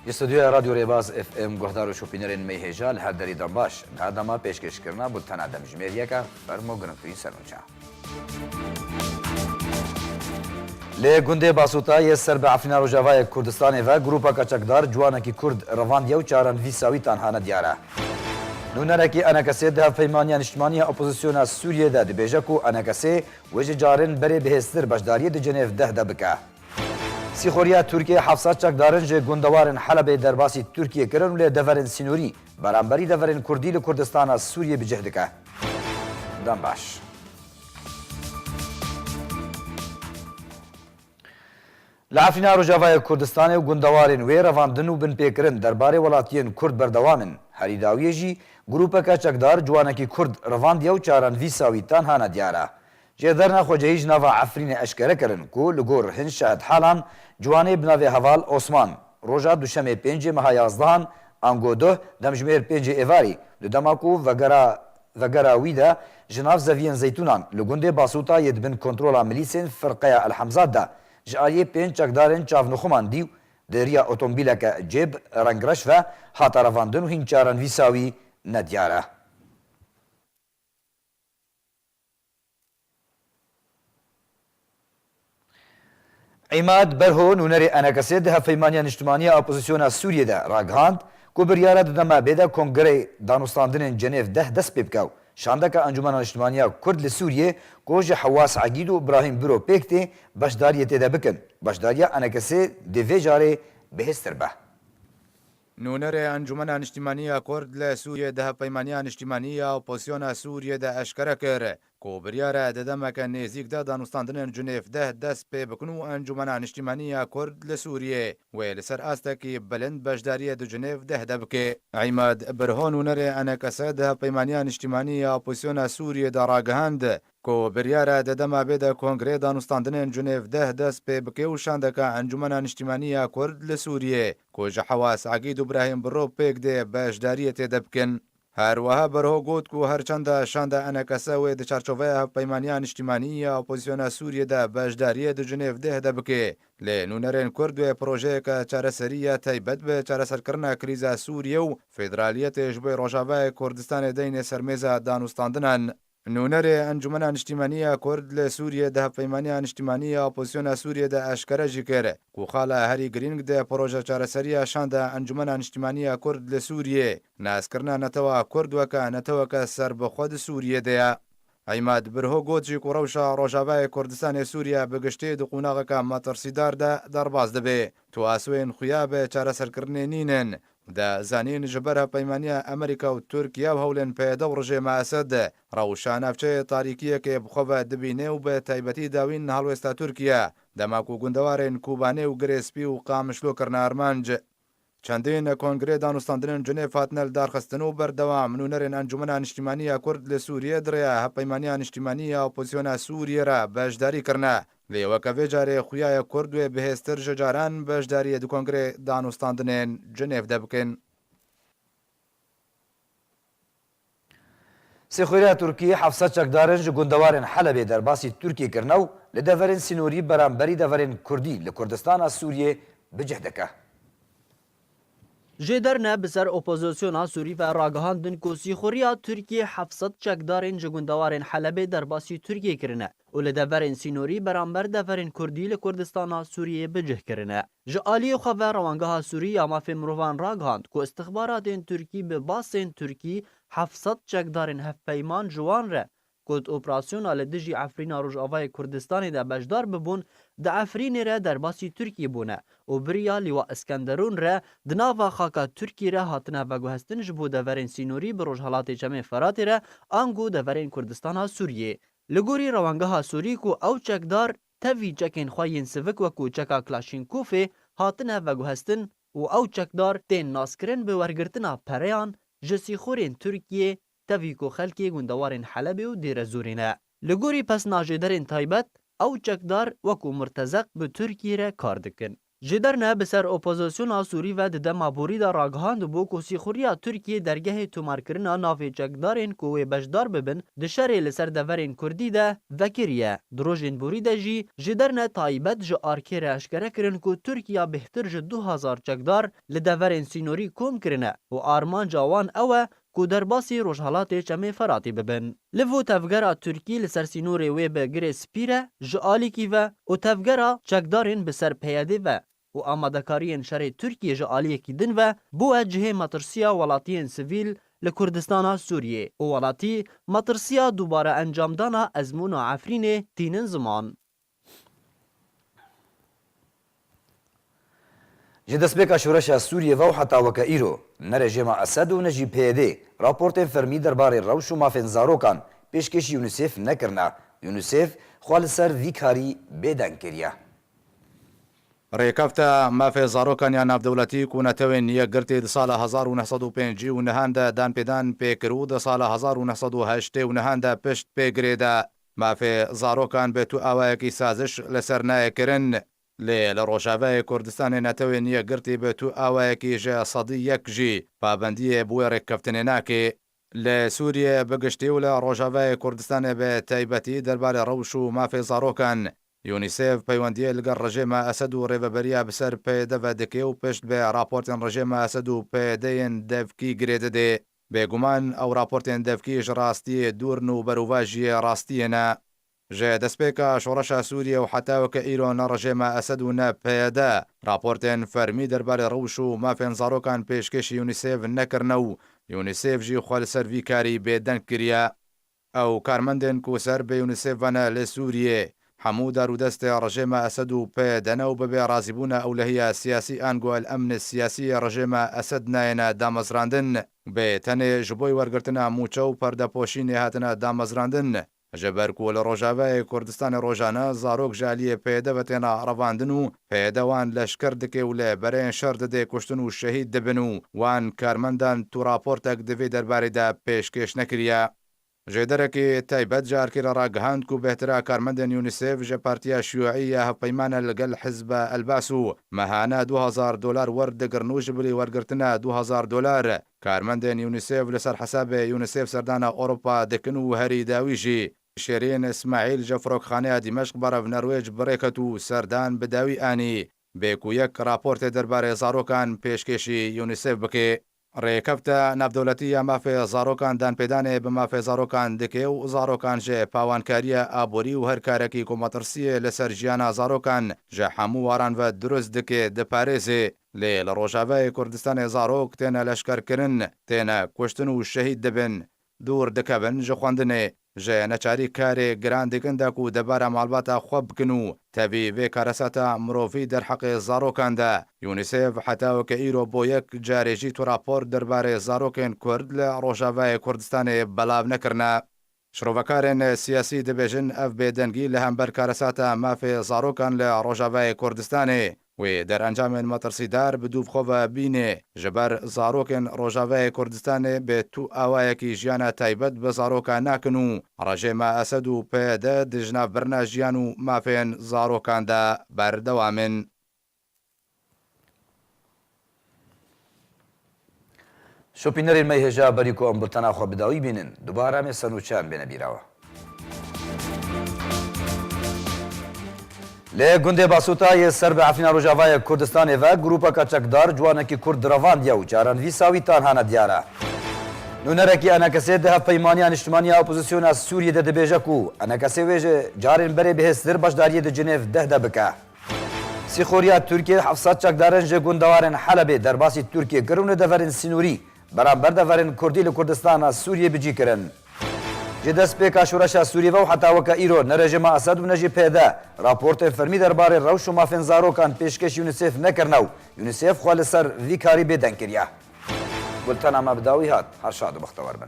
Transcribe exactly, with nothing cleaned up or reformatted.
Ji stûdyoya Radyo Rêbaz F M guhdar û şopînerên me hêja li her derî dem baş. Niha dema pêşkêşkirina bultena demjimêriyeke fermo girîngtirîn sernûçe. Li gundê Basûta yê ser bi Efrîna Rojavayê Kurdistanê ve grûpeke çekdar ciwanekî Kurd revandiye û çarenivîsa wî tanha nediyar e. Nûnerekî Enekesê di Hevpeymaniya Niştimanî ya Opozisyona Sûriyê de dibêje ku Enekesê wê ji carin berê bihêztir beşdariyê di Cenêv deh de bike. Sîxuriya Tirkiyê heft sed çekdarin ji gundewarên Helebê derbasî Tirkiyê kirin û lê deverên sînorî beramberî deverên Kurdî li Kurdistana Sûriyê bi cih dike. Dem baş. Li Efrîna Rojavayê Kurdistanê û gundewarên wê revandin û binpêkirin derbarê welatiyên Kurd berdewam in. Herî dawiyê jî grûpeke çekdar ciwanekî Kurd revandiye û çarenivîsa wî tanha nediyar e. Jêderna xwecehî ji nava Efrînê eşkere kirin ku li gor hin şahidhalan ciwanê bi navê Heval Osman roja Duşemê pêncê meha yazdehan, ango duh, demjimêr pêncê êvarî, di dema ku vegera, vegera wî de ji nav zeviyên Zeytûnan li gundê Basûta yê di bin kontrola milîsên Firqeya El Hemzat de ji aliyê pênc çekdarên çavnixuman dî û di riya otomobîleke cêb rengreş ve hate revandin û hîn çarenivîsa wî nediyar e. Îmad Berho, nûnerê Enekesê di Hevpeymaniya Niştimanî ya Opozisyona Sûriyê de ragihand ku biryar e di dema bê de Kongreyê Danûstandinên Cenêv deh dest pê bike û şandeke Encûmena Niştimanî ya Kurd li Sûriyê ku ji Hewas Egîd û Îbrahîm Biro pêk tê, beşdariyê tê de bikin. Beşdariya Enekesê dê vê carê bihêztir be. Nûnerê Encûmena Niştimanî ya Kurd li Sûriyê di Hevpeymaniya Niştimanî ya Opozisyona Sûriyê de eşkere kir ku biryar e di demeke nêzîk de danûstandinên Cinêv deh dest pê bikin û Encûmena Niştimanî ya Kurd li Sûriyê wê li ser astekî bilind beşdariyê di Cinêv deh de bike. Îmad Birho, nûnerê Enekese, di Hevpeymaniya Niştimanî ya Opozisyona Sûriyê de ragihand ku biryar e di dema bê de Kongrê Danûstandinên Cinêv deh dest pê bike û şandeke Encûmena Niştimanî ya Kurd li Sûriyê ku ji Hewas Egîd û Brahîm Biro pêk dê beşdariyê tê de bikin. Her wiha Berho got ku her çend e şanda Enekese wê di çarçoveya Hevpeymaniya Niştimanî ya Opozisyona Sûriyê de beşdariyê di Cinêv deh de bike, lê nûnerên Kurd wê projeyeke çareserî ya taybet bi çareserkirina krîza Sûriyê û federaliyetê ji bo Rojavayê Kurdistanê deynê ser mêza danûstandinan. Nûnerê Encûmena Niştimanî ya Kurd li Sûriyê di Hevpeymaniya Niştimanî ya Opozisyona Sûriyê de eşkere jî kir ku xala herî girîng di proje çareseriya şanda Encûmena Niştimanî ya Kurd li Sûriyê naskirina netewa Kurd weke neteweke serbixwe di Sûriyê de ye. Îmad Birho got jî ku rewşa Rojavayê Kurdistanê Sûriye bi giştî di qonaxeke metirsîdar de derbas dibe. Tu aswên xuya bi çareserkirinê nînin. De zanîn ji ber hevpeymaniya Amerîka û Tirkiye û hewlên P Y D û rejîma Esed, rewşa navçeyê tarîkiyekê bi xwe ve dibîne û bi taybetî dawîn helwêsta Tirkiye, dema ku gundewarên Kobanê û Girê Spî û Qamişlo kirine armanc. Çendîn kongrê danûstandinên Cinêv hatine lidarxistin û berdewam nûnerên Encûmena Niştimanî ya Kurd li Sûriyê di rêya Hevpeymaniya Niştimanî ya Opozisyona Sûriyê re beşdarî kirine. Lê weke vê carê xuya ye Kurd wê bihêztir ji caran beşdariyê di kongrê danûstandinên Cinêv de bikin. Sêxuriya Tirkî heft sed çekdarin ji gundewarên Helebê derbasî Tirkiyê kirine û li deverên sînorî beramberî deverên Kurdî li Kurdistana Sûriyê bi cih dike. Jêderne bi ser opozisyona Sûrî ve ragihandin ku sîxuriya Tirkiyê heft sed çekdarên ji gundewarên Helebê derbasî Tirkiyê kirine û li deverên sînorî beramber deverên Kurdî li Kurdistana Sûriyê bi cih kirine. Ji aliyê xwe ve Rewangeha Sûrî ya Mafê Mirovan ragihand ku istixbaratên Tirkî bi basên Tirkî heft sed çekdarên hevpeyman ji wan re ku di operasyona li dijî Efrîna Rojavayê Kurdistanê de beşdar bibûn, di Efrînê re derbasî Tirkiyê bûne û bi riya Lîwa Iskenderûn re di nava xaka Tirkiyê re hatine veguhestin ji bo deverên sînorî bi Rojhelatê Çemê Feratê re ango deverên Kurdistana Sûriyê. Li gorî Rewangeha Sûrî ku ew çekdar tevî çekên xwe yên sivik wekû çeka Klaşînkofê hatine veguhestin û ew çekdar tên naskirin bi wergirtina pereyan ji sîxurên Tirkiyê, tevî ku xelkê gundewarên Helebê û Dêrezorê ne. Li gorî pesna jêderên taybet, ew çekdar wekû murtezeq bi Tirkiyê re kar dikin. Ji derne bi ser opozisyona Sûrî ve di dema borî de ragihandibû ku sîxuriya Tirkiyê dergehê tomarkirina navê çekdarên ku wê beşdar bibin di şerê li ser deverên Kurdî de vekiriye. Di rojên borî de jî ji derne taybet ji arkê re eşkere kirin ku Tirkiya bêhtir ji du hezar çekdar li deverên sînorî kom kirine û armanca wan ew e ku derbasî Rojhelatê Çemê Feratê bibin. Li vû tevgera Tirkî li ser sînorê wê bi Girê Spî re ji alîkî ve û tevgera çekdarên bi ser P Y D ve û amadekariyên şerê Tirkiyê ji aliyekî din ve bûye cihê metirsiya welatiyên sivîl li Kurdistana Sûriyê û welatî metirsiya dubare encamdana ezmûna Efrînê tînin ziman. Ji destpêka şoreşa Sûriyê ve û heta weke îro, ne rejêma Esed û ne jî P Y D raportên fermî derbarê rewş û mafên zarokan pêşkêşî UNICEF nekirine. UNICEF xwe li ser vî karî bêdeng kiriye. Rêkefta mafê zarokan ya navdewletî ku Netewên Yekgirtî di sala hezar û neh sed û pêncî û nehan de danpêdan pê kir û di sala hezar û neh sed û heştê û nehan de pişt pê girêde. Mafê zarokan bi tu awayekî saziş li ser nayê kirin. Lê li Rojavayê Kurdistanê Netewên Yekgirtî bi tu awayekî ji sedî yek jî pabendiyê bi wê rêkeftinê nake. Li Sûriyê bi giştî û li Rojavayê Kurdistanê bi taybetî derbarê rewş û mafê zarokan, UNICEF peywendiyê li gel rejêma Esed û rêveberiya bi ser P Y D ve dike û pişt bi raportên rejêma Esed û P Y D yên devkî girê dide. Bêguman ew raportên devkî ji rastiyê dûr in û berovajiyê rastiyê ne. Ji destpêka şoreşa Sûriyê û heta weke îro ne rejêma Esed û ne P Y D raportên fermî derbarê rewş û mafên zarokan pêşkêşî UNICEF nekirine û UNICEF jî xwe li ser vî karî bêdeng kiriye. Ew karmendên ku ser bi UNICEF ve ne li Sûriyê, hemû dar û destê rejêma Esed û P Y D ne û bi bê razîbûna ewlehiya siyasî ango el emni siyasî yê rejêma Esed nayêne damezrandin, bi tenê ji bo wergirtina mûçe û perdepoşînê hatine damezrandin. Ji ber ku li Rojavayê Kurdistanê rojane zarok ji aliyê P Y D ve têne revandin û P Y D wan leşker dike û li berên şer dide kuştin û şehîd dibin û wan karmendan tu raportek di vê derbarê de pêşkêş nekiriye. Jêderekî taybet ji arkê re ragihand ku bêhtira karmendên UNICEF ji partiya şiyûî ya hevpeyman e li gel Hizba El-Bas û mehane du hezar dolar wer digirin û ji bilî wergirtina du hezar dolar karmendên UNICEF li ser hesabê UNICEF serdana Ewropa dikin û herî dawî jî Şêrîn Îsmaîl ji Firokxaneya Dîmeşq berev Norwêc bi rê ket û serdan bi dawî anî bê ku yek raportê derbarê zarokan pêşkêşî UNICEF bike. Rêkefta navdewletî ya mafê zarokan danpêdanê bi mafê zarokan dike û zarokan ji pawankariya aborî û her karekî ku metirsiyê li ser jiyana zarokan ji hemû waran ve dirust dike diparêze. Lê li Rojavayê Kurdistanê zarok têne leşkerkirin, têne kuştin û şehîd dibin. Dûr dikevin ji xwendinê, ji neçarî karê giran dikin de ku debara malbata xwe bikin û tevî vê karesata mirovî derheqê zarokan de. UNICEF heta weke îro bo yek carê jî tu rapor derbarê zarokên Kurd li Rojavayê Kurdistanê belav nekirine. Şirovekarên siyasî dibêjin ev bêdengî li hember karesata mafê zarokan li Rojavayê Kurdistanê. Wê derencamên metirsîdar bi dû bi xwe ve bîne, ji ber zarokên Rojavayê Kurdistanê bi tu awayekî jiyana taybet bi zaroka nakin û rejêma Esed û P Y D di jinavbirina jiyan û mafên zarokan de berdewam in. Şopînerên me yê hêja, berî ku em bultena xwe bi dawî bînin, dubare em ê ser nûçeyan bêne bîra we. Li gundê Basûta yê ser bi Efrîna Rojavayê Kurdistanê ve grûpeka çekdar ciwanekî Kurd direvandiye û caran vî sawîtan hane diyar e. Nûnerekî ENKSê di Hevpeymaniya Niştimanî ya Opozisyona Sûriyê de dibêje ku ENKSê wê ji carên berê bihêztir beşdariyê di Cinêv deh de bike. Sîxoriya Tirkiyê heft sed çekdarên ji gundewarên Helebê derbasî Tirkiyê kir û li deverên sînorî beramber deverên Kurdî li Kurdistana Sûriyê bi cî kirin. Ji destpêka şoreşa Sûriyê ve û heta weke îro ne rejîma Esed û ne jî P Y D raportên fermî derbarê rewş û mafên zarokan pêşkêş UNICEF nekirine û UNICEF xwe li ser vî karî bêdeng kiriye. Bultena me bi dawî hat. Her şad û bextewar bin.